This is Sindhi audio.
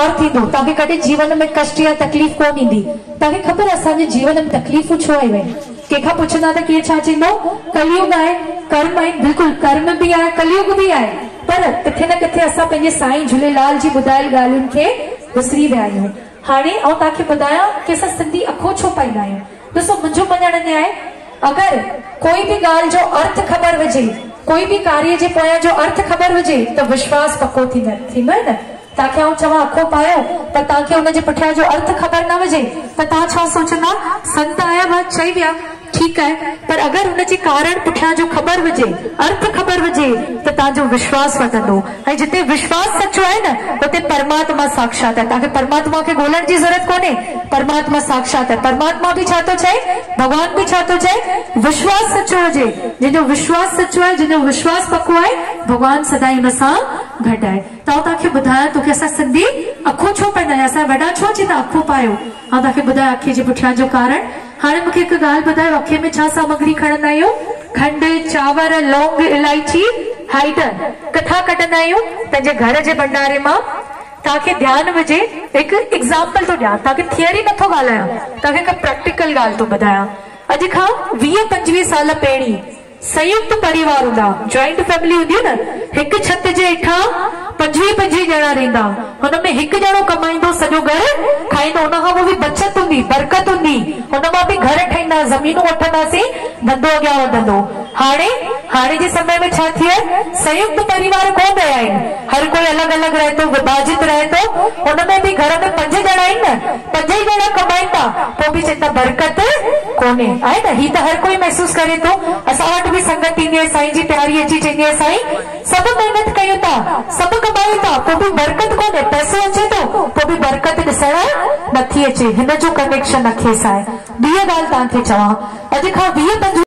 پار ٿيندو. توهان کي ڪڏهن جيون ۾ ڪشٽ يا تڪليف ڪونه ايندي. توهان کي خبر آهي اسان جي جيون ۾ تڪليفون ڇو آيون آهن؟ ڪنهن کان پڇندا ته ڪير ڇا چوندو؟ ڪليگ آهي، ڪرم آهن، بلڪل ڪرم به آهي، ڪليگ به آهي، پر ڪٿي نه ڪٿي اسان پنهنجي سائين جهوليلال جي ٻڌايل ڳالهين کي وسري ويا آهيون. هاڻي آئون توهان کي ٻڌايان ڪي اسان سنڌي اکو ڇو پائيندا آهيون؟ ڏسو منهنجو مڃڻ ائين آهي اگر ڪوئي به ڳالهه جو ارٿ خبر هجي، ڪوئي به ڪاريه جي پويان جو ارٿ خبر هجي ته وشواس پڪو ٿيندو آهي نه؟ توهان کي آئون چوان اکو پايو پر توهان کي ان جي پٺيان جو ارٿ خبر نه هجي ته توهان ڇا سوچندا؟ سنت آيا هئا چئي ويا ٺيڪ آهي پر اگر ان جي ڪارڻ پٺيان جو خبر هجي، ارٿ خبر هجي ته توهان جو وشواس وڌندو ۽ جتي وشواس سچو آهي نه اتي پرماتما ساکشات آهي. توهان کي پرماتما کي ڳولڻ جي ضرورت ڪونهي، پرماتما ساکشات آهي. پرماتما به ڇا ٿو چئي؟ ڀڳوان به ڇا ٿو چئي؟ وشواس سچو هجي، جنهن جو وشواس سچو آهي، جنهن جو وشواس پڪو آهي، ڀڳوان سدائين ان سان گڏ آهي. ته آئون توهان کي ٻڌايان ٿو ڪي اسان سنڌي اکو ڇو پائيندا آهيون، اسان جا وڏا ڇو چوندا اکو پايو. آئون توهان کي ٻڌايان اکي جي پٺيان جو ڪارڻ. هاڻي مون کي هڪ ڳالهه ٻڌايو اکي ۾ ڇا سامگري کڻندا آهيون؟ کنڊ، چانور، لونگ، الائچي، هائڊ ڪٿان ڪڍندا آهيون؟ پنهنجي گهر جي ڀنڊاري مان. توهان کي ڌيان هجي هڪ ايگزامپل ٿو ڏيان توهان کي ٿيوري نٿو ڳالهايان توهان کي هڪ پريڪٽيڪل ڳالهه ٿو ٻڌايان. اڄ کان 20 25 سال پهرين سنيڪت پريوار هوندا، جوائنٽ فيملي هوندي نه، هڪ ڇت جي هيٺان 25 25 ڄڻا رهندا، هن ۾ هڪ ڄڻو ڪمائيندو سڄو گهر کائيندو، ان کان پوء به بچت هوندي، برڪت هوندي، هن مان به گهر ٺهيندا، زمينون وٺنداسين، ڌنڌو اڳيان وڌندو. هاڻي، هاڻي جي سمي ۾ ڇا ٿي آهي، سنيڪت پريوار ڪونه رهيا آهن، هر ڪوئي الڳ الڳ رهي ٿو، وڀاجت رهي ٿو، هن ۾ به گهر ۾ پنج ڄڻا آهن نه، پنج ئي ڄڻا ڪمائين ٿا، پوء به چون ٿا برڪت ڪونهي. آهي نه؟ هي ته هر ڪوئي محسوس ڪري ٿو. اسان وٽ به سنگت ايندي آهي، سائين جي پياري اچي چوندي آهي، سائين سڀ محنت ڪيون ٿا، سڀ ڪمايون ٿا، پوء به برڪت ڪونهي، پئسو اچي ٿو، پوء به برڪت ڏسڻ نٿي اچي. هن جو ڪنيڪشن اکي سان آهي. ٻي ڳالهه توهان کي چوان، اڄ کان 20 25.